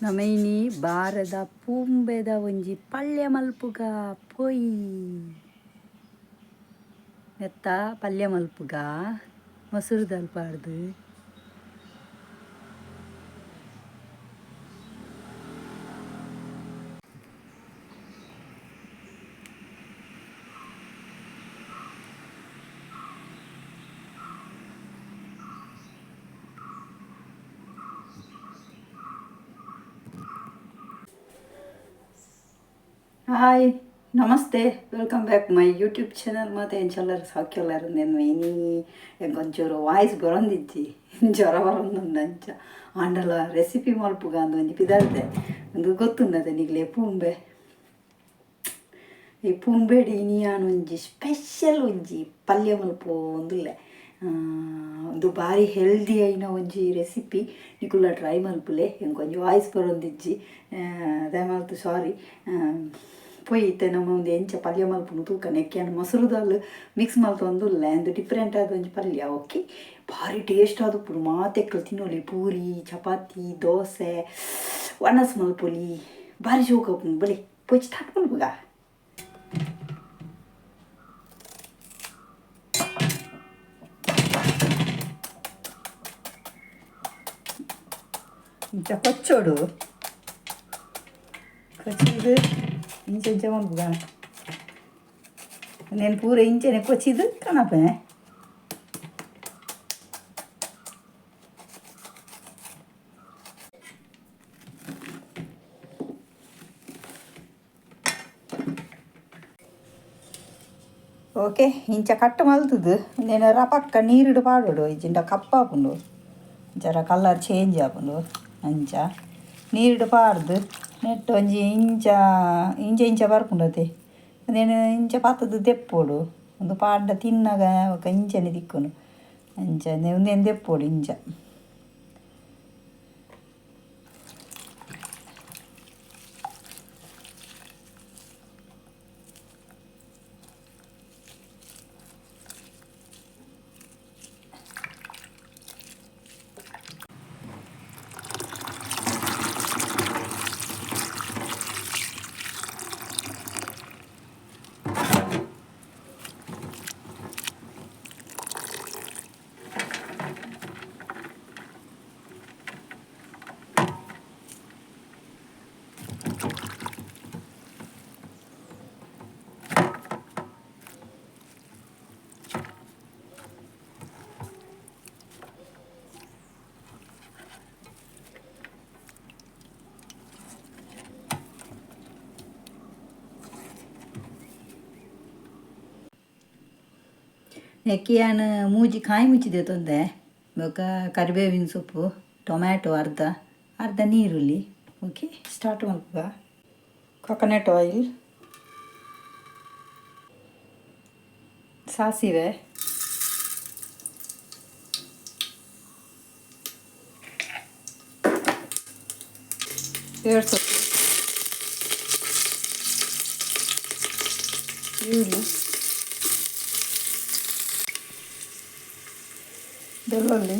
ನಮೈನಿ ಬಾರದ ಪೂಂಬೆದ ಒಂಜಿ ಪಲ್ಯ ಮಲ್ಪುಗ ಪೋಯಿ. ನೆತ್ತ ಪಲ್ಯ ಮಲ್ಪುಗ ಮೊಸರು ದಾಲ್ ಪಾಡ್ದು. ಹಾಯ್, ನಮಸ್ತೆ, welcome back my YouTube channel. ಮತ್ತು ಎಂಚೆಲ್ಲರು ಸೌಖ್ಯಲ್ಲರು? నేను ಇನಿ ಎಂಕೊಂಚೂರು ವಾಯ್ಸ್ ಬರೊಂದಿಜ್ಜಿ, ಜ್ವರ ಬರೊಂದುಂಡು. ಅಂಚ ಆಂಡಲ ರೆಸಿಪಿ ಮಲ್ಪುಗ ಅಂದ್ ಒಂಜಿ ಪಿದಾರ್ದೆ. ಉಂದು ಗೊತ್ತುಂಡತೆ ನಿಕ್ಲೆ, ಪೂಂಬೆ. ಈ ಪೂಂಬೆಡ್ ಇನಿ ಯಾನ್ ಒಂಜಿ ಸ್ಪೆಷಲ್ ಒಂಜಿ ಪಲ್ಯ ಮಲ್ಪೊಂದುಲ್ಲೆ. ಉಂದು ಬಾರಿ ಹೆಲ್ದಿ ಆಯಿನ ಒಂಜಿ ರೆಸಿಪಿ, ನಿಕುಲ್ಲ ಟ್ರೈ ಮಲ್ಪುಲೆ. ಎಂಕೊಂಜಿ ವಾಯ್ಸ್ ಬರೊಂದಿಜ್ಜಿ, ದಯಮಲ್ತ್ ಸಾರಿ. ಪೋಯಿ ಇತ್ತೆ ನಮ್ಮ ಒಂದು ಎಂಚ ಪಲ್ಯ ಮಲ್ಪುನು ತೂಕ. ನೆಕ್ಕೆ ಯಾನ್ ಮೊಸರು ದಾಲ್ ಮಿಕ್ಸ್ ಮಲ್ತೊಂದುಲ್ಲೆ. ಉಂದು ಡಿಫ್ರೆಂಟ್ ಆದ ಒಂಜಿ ಪಲ್ಯ, ಓಕೆ. ಭಾರಿ ಟೇಸ್ಟ್ ಆದುಪ್ಪುಂಡು, ಮಾತೆಕ್ಲ ತಿನ್ನೊಲಿ. ಪೂರಿ, ಚಪಾತಿ, ದೋಸೆ, ವನಸ್ ಮಲ್ಪೊಲಿ, ಭಾರಿ ಶೋಕು ಆಪುಂಡು. ಬಲೆ ಪೋಯಿ ಸ್ಟಾರ್ಟ್ ಮಲ್ಪುಗ. ಇಂಚ ಕೊಚ್ಚೊಡು, ಕೊಚ್ಚಿದ್ ಇಂಚ ಇಂಚ ಮಲ್ಪುಗ. నేను ಪೂರ ಇಂಚನೆ ಕೊಚ್ಚಿದ್ ಕನಪೆ. ಓಕೆ, ಇಂಚ ಕಟ್ ಮಲ್ತುದು ಉಂದೆನ್ ರಪಕ್ಕ ನೀರುಡು ಪಾಡೊಡು, ಇಜ್ಜಿಂಡ ಕಪ್ಪಾಪುಂಡು, ಜರ ಕಲರ್ ಚೇಂಜ್ ಆಪುಂಡು. ಅಂಚ ನೀರುಡು ಪಾಡ್ದು ನೆಟ್ ಒಂಜಿ ಇಂಚ ಇಂಚ ಇಂಚ ಬರ್ಪುಂಡು ಅತೆ. ಉಂದೆನ್ ಇಂಚ ಪತ್ತುದು ದೆಪ್ಪೊಡು. ಉಂದು ಪಾಡ್ಂಡ ತಿನ್ನಗ ಬೊಕ ಇಂಚನೆ ತಿಕ್ಕುಂಡು. ಅಂಚ ಉಂದೆನ್ ದೆಪ್ಪೊಡು ಇಂಚ. ನೆಕ್ಕೆ ಯಾನ್ ಮೂಜಿ ಕಾಯಿ ಮುಂಚಿ ದೆತೊಂದೆ, ಬೊಕ ಕರಿಬೇವಿನ ಸೊಪ್ಪು, ಟೊಮ್ಯಾಟೊ ಅರ್ಧ, ಅರ್ಧ ನೀರುಳ್ಳಿ. ಓಕೆ, ಸ್ಟಾರ್ಟ್ ಮಲ್ಪುಗ. ಕೊಕೊನಟ್ ಆಯಿಲ್, ಸಾಸಿವೆ, ಪೇರ್ ಸೊಪ್ಪು, ಈರುಳ್ಳಿ, ಬೆಳ್ಳುಳ್ಳಿ,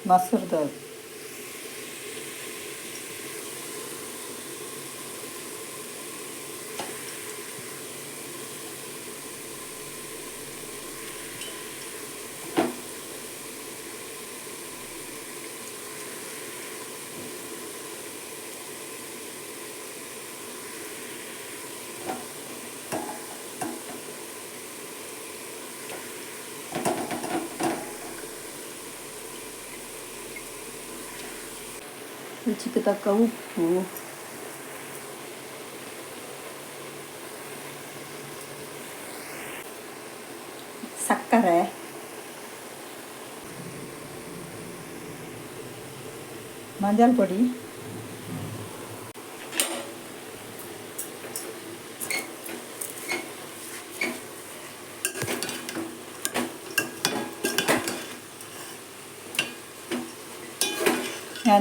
ಮೊಸರು ದಾಲ್. ರುಚಿಗೆ ತಕ್ಕ ಉಪ್ಪು. ಸಕ್ಕರೆ. ಮಂಜಲ್ ಪೊಡಿ.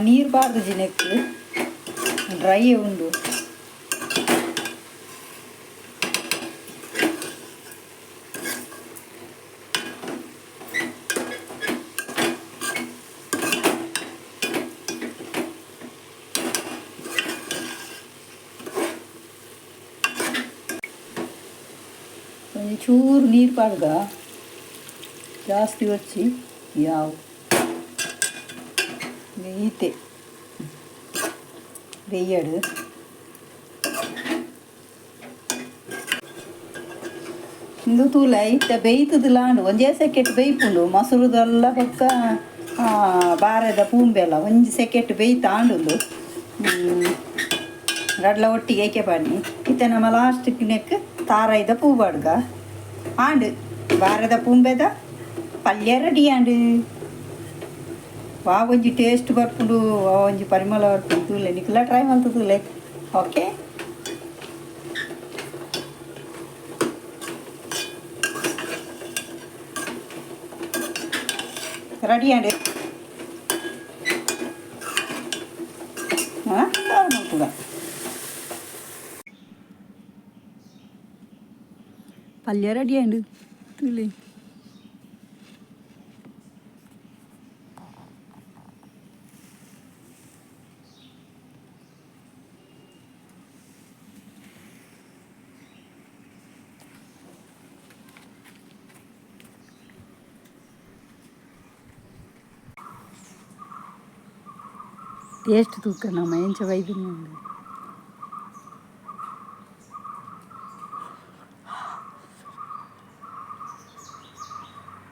ನೀರು ಬಾರ್ದು ಜಿನೆಕ್ ಡ್ರೈ ಉಂಡು. ಒಂಜಿ ಚೂರು ನೀರು ಪಾಡ್ಗ ಜಾಸ್ತಿ వచ్చಿ ಯಾವು ಈತೆ ಬೇಯಡು. ಇಂದು ತೂಲ ಇತ್ತೆ ಬೇಯ್ತದಲಾಂಡು ಒಂಜೇ ಸೆಕೆಟ್ ಬೇಯ್ಪುಂಡು. ಮೊಸರುದೆಲ್ಲ ಬೊಕ್ಕ ಬಾರೆದ ಪೂಂಬೆಲ್ಲ ಒಂಜಿ ಸೆಕೆಟ್ ಬೇಯ್ತಾಂಡುಂದು. ರಡ್ಲ ಒಟ್ಟಿಗೆ ಏಕೆ ಪಾಡ್ನಿ. ಇತ್ತೆ ನಮ್ಮ ಲಾಸ್ಟ್ ನೆಕ್ ತಾರಾಯ್ದ ಪೂ ಪಾಡ್ಗ ಆಂಡ್ ಬಾರೆದ ಪೂಂಬೆದ ಪಲ್ಯ ರೆಡಿ ಆಂಡ್. ವಾ ಒಂಜಿ ಟೇಸ್ಟ್ ಬರ್ಪುಂಡು, ವಾ ಒಂಜಿ ಪರಿಮಳ ಬರ್ಪುಂಡು. ತೂಲೆ ನಿಕ್ಲ ಟ್ರೈ ಮಲ್ತು ತೂಲೆ. ಓಕೆ, ರೆಡಿ ಆಂಡ್. ಹಾಂ, ಮಲ್ತುಗ ಪಲ್ಯ ರೆಡಿ ಆಂಡ್. ತೂಲೆ ಟೇಸ್ಟ್ ತೂಕ ನಮ್ಮ ಎಂಚ ಬೈದಿನ.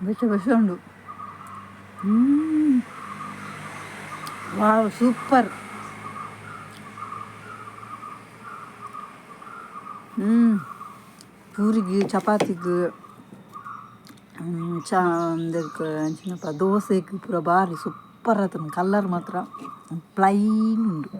ಬೆಚ್ಚ ಬೆಚ್ಚ ಉಂಡು. ವಾವ್, ಸೂಪರ್. ಪೂರಿಗೆ, ಚಪಾತಿಗೆ, ಚಾ ಅಂಚಿನಪ್ಪ ದೋಸೆಗೆ ಪೂರ ಬಾರಿ ಸೂಪರ್ ಆತನ. ಕಲರ್ ಮಾತ್ರ ಪ್ಲೈನ್ ಉಂಡು.